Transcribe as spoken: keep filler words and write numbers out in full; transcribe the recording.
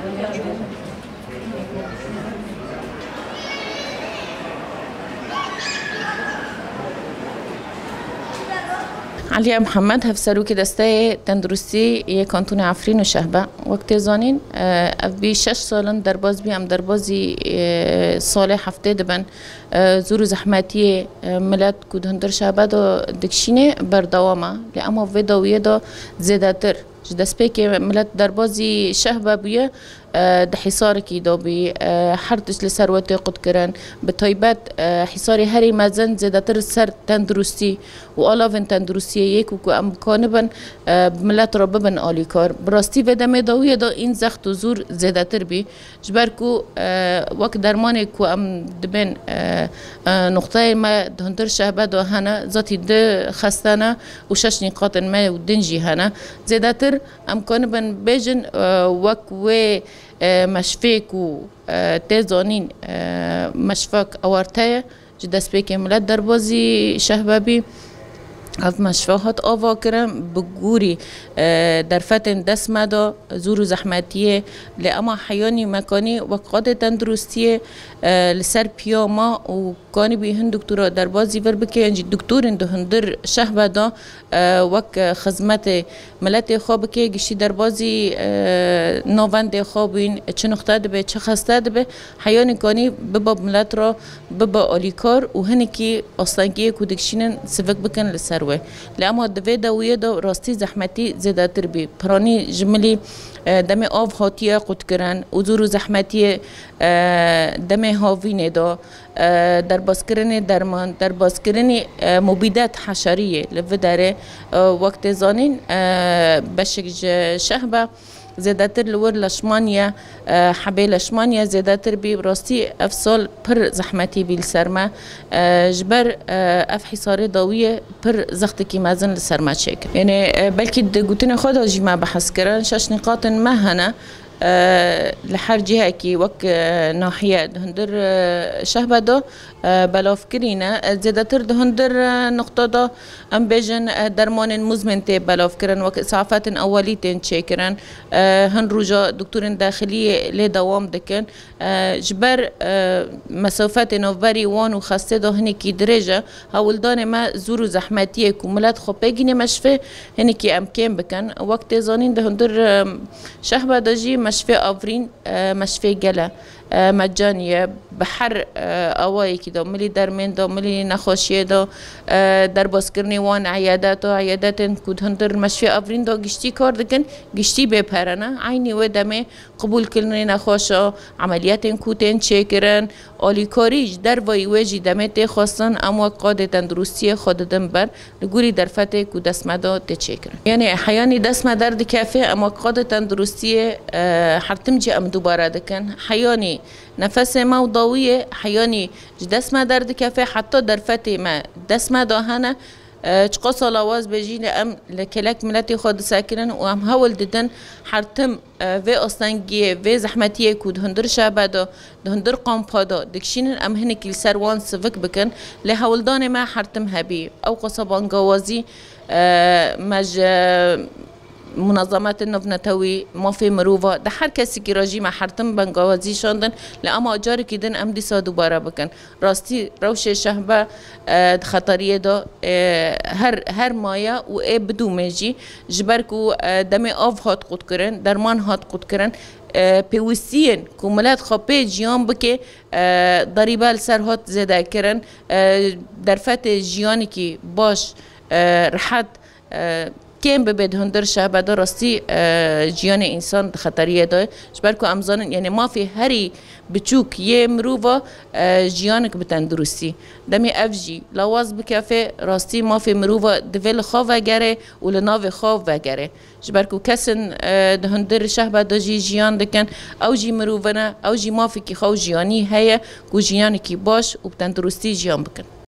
Aliye Mihemed, hevserokê Desteyê Tenduristî yê Kantonê Efrîn û Şehbe. Wek tê zanîn, e, ev bî şeş sal in derbaz bî, em derbazî, e, salê heftê dibin. E, zor û zehmetiyê, e, milet ku di hundir Şehbe de dikişînê berdewam e. Lê ema vê dawiyê de zêdetir. Ji destpêkê milet derbazî Şehbe bûye, e, di hîsarekî de bî, e, her tişt li ser we tê qutkirin. Bi taybet, e, hîsarê herî mezin zêdetir ser tenduristî û alavên tenduristiyê yê ku, ku em bikanibin, e, bi milet re bibin alîkar. Bi rastî vê demê dawiyê de în zext û zor zêdetir bî. Ji ber ku, e, wek dermanê ku em dibên, e, e, nuqteyên me di hundir Şehbe de hene, zatî du xeste ne û şeş nîqatên me û din jî hene. Zêdetir em kanibin bêjin, e, wek wê, e, meşfê ku, e, tê zanîn, e, meşfek awarte ye, ji destpêkê milet derbazî Şehbe bî. Ev meşfe hat ava kirin bi gorî, e, derfetên dest me de, zor û zehmetiyê, lê ema heyanî me kanî wek qadê tenduristiyê, e, li ser piya me û kanîbî hin doktora derbazî vir bike, yan jî doktorên di hundir Şehbe de, e, wek, e, xizmetê miletê xwe bike, giştî derbazî, e, navendê xwe bûn, çi nuqte dibe, çi xeste dibe, heyanî kanî bibe milet re, bibe alîkar û hinekî astengiyê ku dikişînin sivik bikin li ser wê. Lê ema di vê dawiyê de rastî zehmetî zêdetir bî. Piranî ji milî, e, demê av hatiye qutkirin û zor û zehmetiyê, e, demê havînê de, e, derbazkirinê derman, derbazkirinê, e, mubîdet heşeriyê li vi derê, e, wek tê zanîn, e, beşik ji Şehbe zêdetir li wir leşman ye, e, hebê leşman ye zêdetir bî. Rastî ev sal pir zehmetî bî li ser me. E, ji ber, e, ev hîsarê dawiyê pir zextekî mezin li ser me çêkir. Yanî, e, belkî di gotinê xwe de jî me behs kirin, şeş nîqatên me hene. E, li her cihekî wek, e, nahiye di hundir, e, Şehbe de, e, belavkirî ne. E, zêdetir di hundir, e, nuqta de em bêjin, e, dermanên muzmin tê belavkirin, wek îsafetên ewelî tên çêkirin. E, hin roja doktorên dexiliyê lê dewam dikin. E, ji ber, e, mesafetê navberî wan û xestê de hinekî dirêj e, hewldanê me zor û zehmetiyê ku milet xwe pê gînê meşfê hinekî em kêm bikin. Wek tê zanîn di hundir, e, Şehbe de jî meşfê avrîn, e, meşfê gel e, e, mecanî ye. Bi her, e, awayekî de, milî dermên de, milî nexweşiyê de, e, derbazkirinê wan eyadet û eyadetên ku di hundir meşfê avrîn de giştî kar dikin, giştî bê pere ne. Eynî wê demê qibûlkirinê nexweşa, emeliyatên ku tên çêkirin, alîkarî ji dervayî wê jî demê tê xwestin, em wek qadê tenduristiyê xwe didin ber, li gorî derfetê ku dest me de tê çêkirin. Yanî heyanî dest me derdikeve, em wek qadê tenduristiyê, e, her tim jî em dubare dikin. Heyanî nefesê me û dawiyê, heyanî ji dest me derdikeve, heta derfetê me dest me de hene. E, çiqas lawaz be jî, em li kelek miletê xwe disekirin û em hewl didin her tim, e, vê astengiyê, vê zehmetiyê ku di hundir Şehbe de, di hundir kampa de dikişînin, em hinekî li ser wan sivik bikin. Lê hewldanê me her tim hebî. Ew qasa bangawazî, e, me ji munazemetên navnetewî, mafê mirova, di her kesekî re jî me her tim bangawazî şandin. Lê ema carekî din em dîsa dubare bikin. Rastî rewşê Şehbe, e, di xeteriyê de, e, her, her maye û ê bidûmê jî, ji ber ku, e, demê av hat qutkirin, derman hat qutkirin, e, pêwîstiyên ku milet xwe pê jiyan bike, e, derîbe li ser hat zêde kirin, e, derfetê jiyanekî baş, e, rehet, e, kêm bibe di hundir Şehbe de, rastî, e, jiyanê însan di xeteriyê de. Ji ber ku em zanin, yanî mafê herî biçûk yê mirova, e, jiyanek bi tenduristî. Demê ev jî lawaz bikeve, rastî mafê mirova divê li xwe vegere û li navê xwe vegere. Ji ber ku kesên, e, di hundir Şehbe de jî jiyan dikin, ew jî mirov ne, ew jî mafekî xwe û jiyanî heye ku jiyanekî baş û bi tenduristî jiyan bikin.